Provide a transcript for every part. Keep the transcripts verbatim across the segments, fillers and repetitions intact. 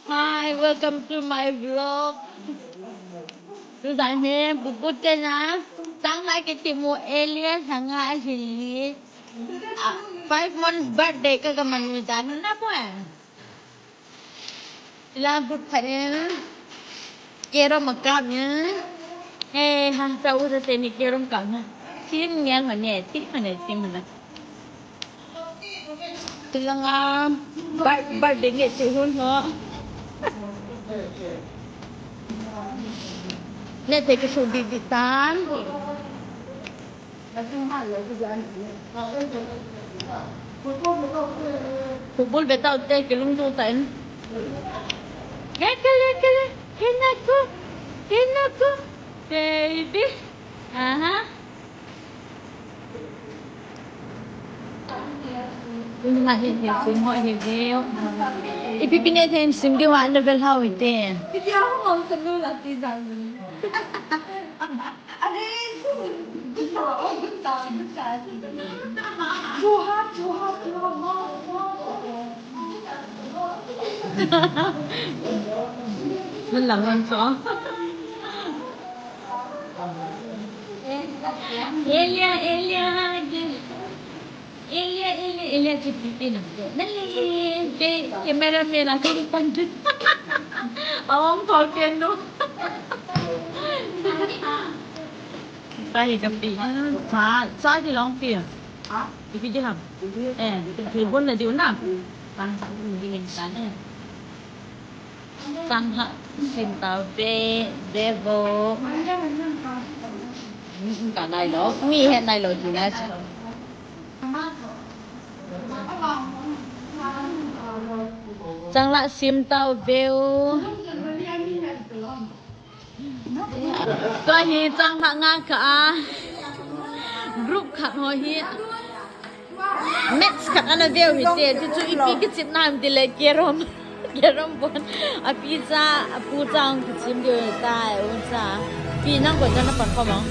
Hi, welcome to my vlog. Today, Pupu tena, tang lai ke timu Elia sanga sili. Ah, five months birthday ka ka manu dan na po eh. Ila bu pharin. Kero makam ya. Eh, ha, sa usa teni kero makam na. Tin ngen mane, tin mane, tin mane. Tilanga bar bar ding e ti hun ho. Ne te ki su di di tan. Football betau te ki lung tu tan. Kele kele kele. Kena ko. Kena ko. Baby. Aha. Nunga hi hi sim ho hi veu. Ipi pi ne then sim di wa na bel hau hi te. Ipi hau hau sa nu la ti dan. Are, du sa o du sa du sa. Chuha chuha chuha ma ma. Nang lang lang so. Elia, Elia, Elia, Elia, Elia, Elia, Elia, Elia, be, camera man, aku lupa. Awang talking tu. Tadi tapi, sa, sa di long pi. Ha? Ipi di ham? Eh, telepon na di una. Tang, di sana. Sang ha, sim tau ve, ve vo. Ka nai lo, mi he nai lo ji na. Sang la sim tau ve u. Tua hi chang khat nga kha a. Group khat ho hi. Match khat ana veu hi te, chu chu ipi kichep nam ti le kerom. Kerom bon. Api cha, apu cha hung kichep diu hi ta, u cha. Pi nang ko cha na pan khom ang.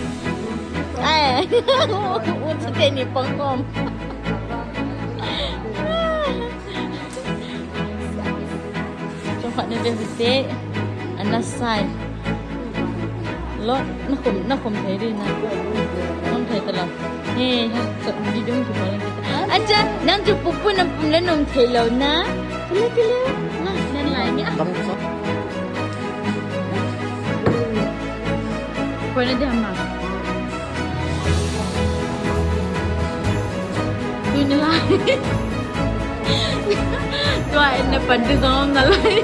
Ai, u cha teni pan khom. Chomkhat na ve hite. Ana sai. Lo, na khum, na khum thei di na. Khum thei ta lo. He, ha, chak video ki bol kita. Acha, nang chu pupu na pum le nom thei lo na. Kile, kile. Na, nan lai ni. Koi na di ham ma. Tui na lai. Tua in na pan di zong na lai.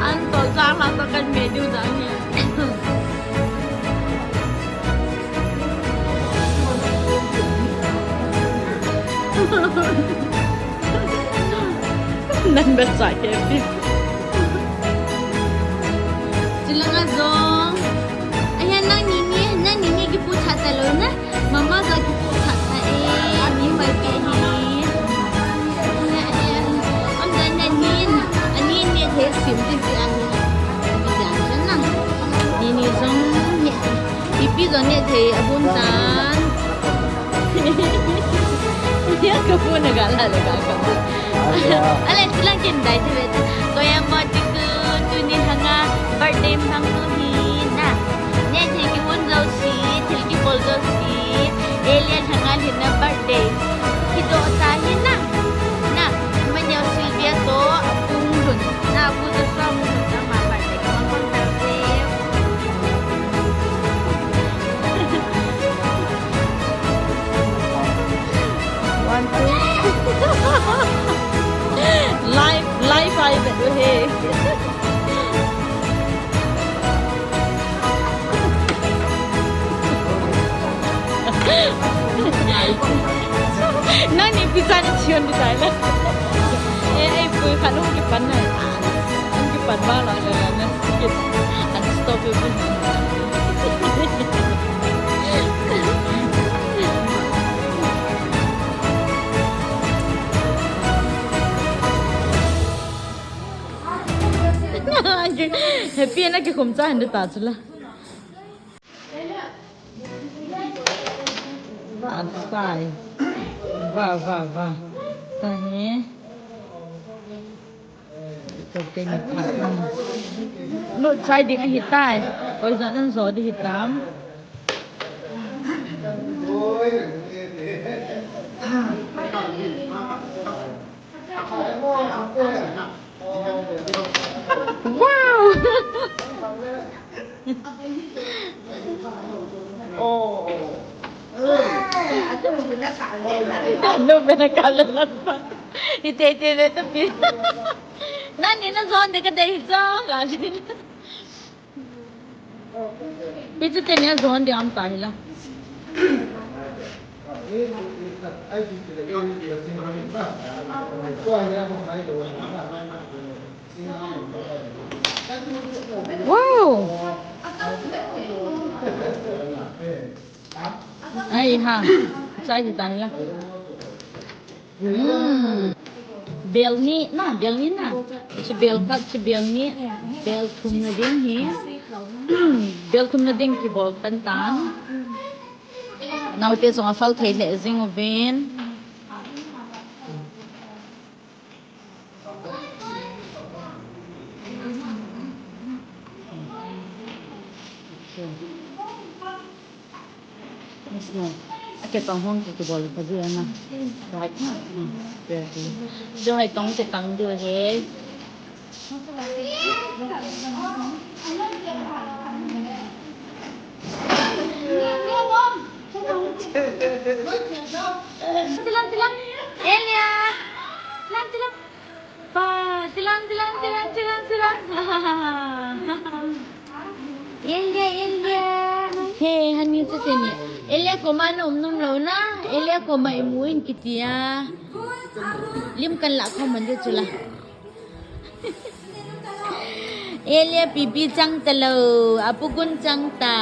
An to chang la to kan me diu dang hi. Nan ba sa ke pi. Chilanga zong. Ayan nang nini, nang nini kipu cha ta lo na. Mama ga kipu cha ta e. Ni pai pe ni. Am dan na nin. Ani ne the sim ti ti ani. Ni jan na. Nini zong ne. Pipi zong ne the abun tan. Ya kapu na gala le ga kapu. Ale, tulang kin dai te beta. Koya mo tiku, tuni hanga birthday mang tu hi na. Ne thil kihon jo si, thil kibol jo si. Elia hanga hi na birthday. Kido ta hi na. Na, manya Sylvia to, apung dun. Na, apu to sa mung dun na ma birthday. Mang kong ta te. One, two. Live, live ai ve tu he. Nang ni pizza ni chion di tai na. Eh, eh, pui kanu ki pan na. Ang kipan ba la la la na sikit. Unstoppable. Happy na kikhum cha hin ta chu la. Atai. Va, va, va. Ta he. Lut chai ding ahitai. Koi jat nan jo ding hitam. Wow! Ano ba nakalalang pa? Ite-ite na ito, pi-, nani na zone de ka dahil sa, kasi. Pizza tenya zone de ang tahila. Wow! Ai ha, sai di tang la. Hmm. Bel ni na, bel ni na. Chu bel khat, chu bel ni. Bel thum na ding hi. Bel thum na ding kibol pan tan. Naote jong aphal thei lheh jing uvin. Yes, no. Ake tong hong kibol pa ding ana. Right. Hmm. Very good. Jo hai tong te tang ding he. Tilang, tilang. Elia. Tilang, tilang. Pa, tilang, tilang, tilang, tilang, tilang. Elia, Elia. He, hani chu teni. Elia koma na um nom lou na. Elia koma imu in kiti a. Lim kan la kho man ding chu la. Elia pipi chang talou, apugun chang ta.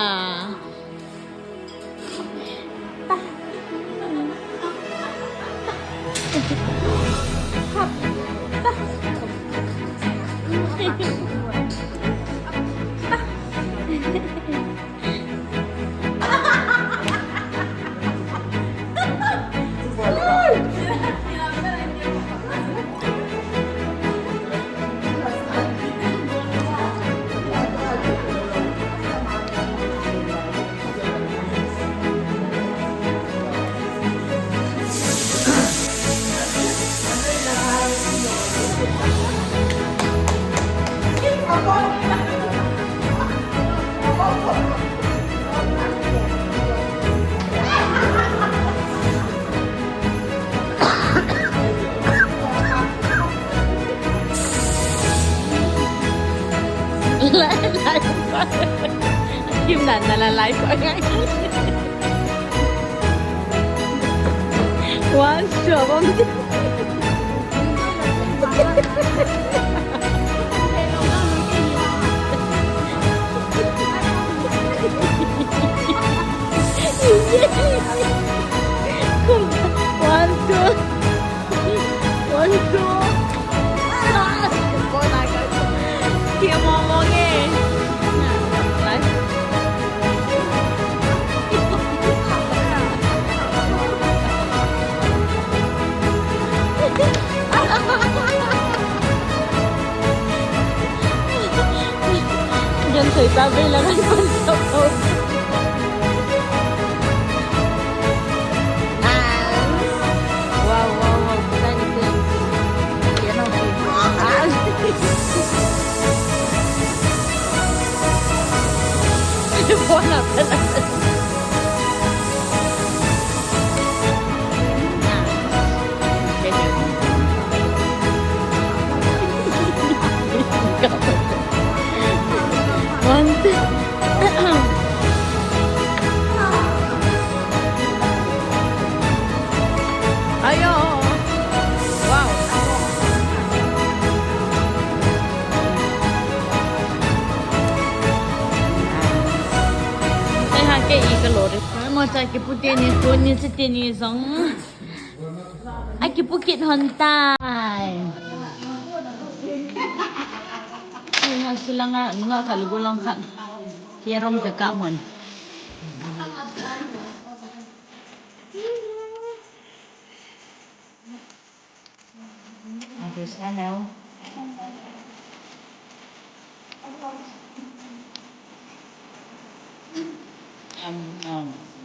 Kim na na la live pa ngai. One shot on. One, two. One, two. Kia mong mong eh. Lai. Yan, soy pa, be, la, la, la, la. Wow, wow, wow. Kita ni, kita ni. Yan, okay. Ah. Buona, buona. One, two. Ayo. Wow. Ai ha, kei ka lo de. Mo cha kipu teni, tuni si teni jong. Akipu kit hon tai. Ai ha, silanga, nga ka lugu lang khat. Kia rom ka ka mon. Ate sa hello. Am, am.